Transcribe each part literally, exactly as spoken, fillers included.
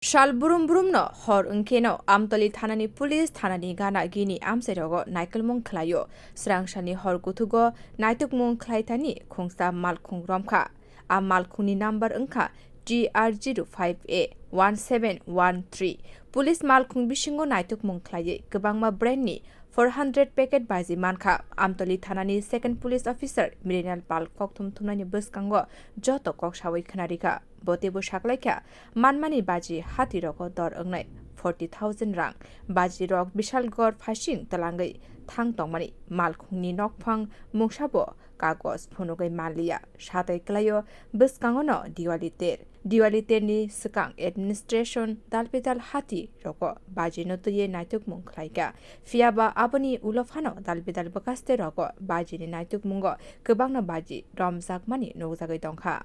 Sal brum brumno hor wngkheno Amtoli thanani police thanani gana gini amchairogo naikolmung khlaio. Srangsalni hor kuthugo naitukmung khlaithani khungsa malkhung romkha. A malkhungni number wngkha T R zero five A one seven one three. Police malkhung bisingo naitukmung khlaiwi kwbangma brandni four hundred packet baji mankha. Amtoli thanani second police officer Mrinal Pal kokthum thumnaini bwskango joto kok sawi khwnarikha. Bo teibo saklaikha, manmani baji hatirogo dor wngnai forty thousand rang. Bajirok Bishalgarh phaising twlangwi thang tongmani. Malkhungni nokphang mungsabo kagoj phunugwi manliya. Satai kwlaio bwskangono Diwali ter. Diwali terni swkang administration dalbidal hati rogo bajino twiwi naitukmung khlaikha. Phiyaba aboni ulo phano dalbidal bwkhaste rogo bajini naitukmungo kwbangno baji romjakmani nukjagwi tongkha.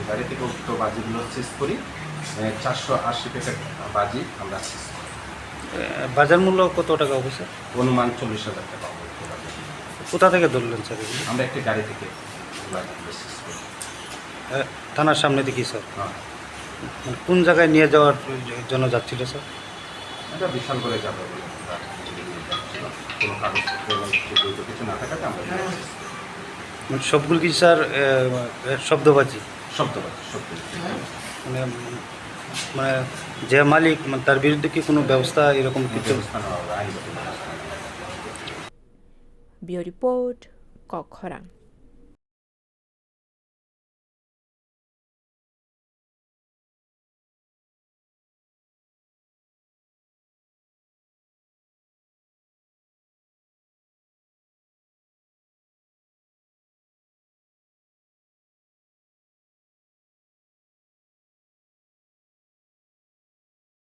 গাড়ি থেকে উক্ত বাজিগুলো সিজ করি, এ, চারশো আশি প্যাকেট বাজি আমরা সিজ করি। এ, বাজার মূল্য কত টাকা হবে, স্যার? অনুমান চল্লিশ হাজার টাকা হবে উক্ত বাজির মূল্য। কোথা থেকে ধরলেন, স্যার, এগুলো? আমরা একটি গাড়ি থেকে বাজিগুলো সিজ করি। এ, থানার সামনে থেকে, স্যার? হ্যাঁ। মানে কোন জায়গায় নিয়ে যাওয়ার জন্য যাচ্ছিল, স্যার? এটা বিশালগড়ে যাবে বলে আমরা নিয়ে যাচ্ছিলাম। কোনো কাগজপত্র এবং কিছু বৈধ কিছু না থাকাতে আমরা নিয়ে যাচ্ছি। মানে সবগুলো কি, স্যার, এ, এ, শব্দবাজি? শব্দবাজি, শব্দবাজি। মানে, মানে, যে মালিক, মানে, তার বিরুদ্ধে কি কোনো ব্যবস্থা এরকম কোনো কিছু? ব্যবস্থা নেওয়া হবে, আইনগত ব্যবস্থা নেওয়া হবে। Bureau Report, Kokkhorang.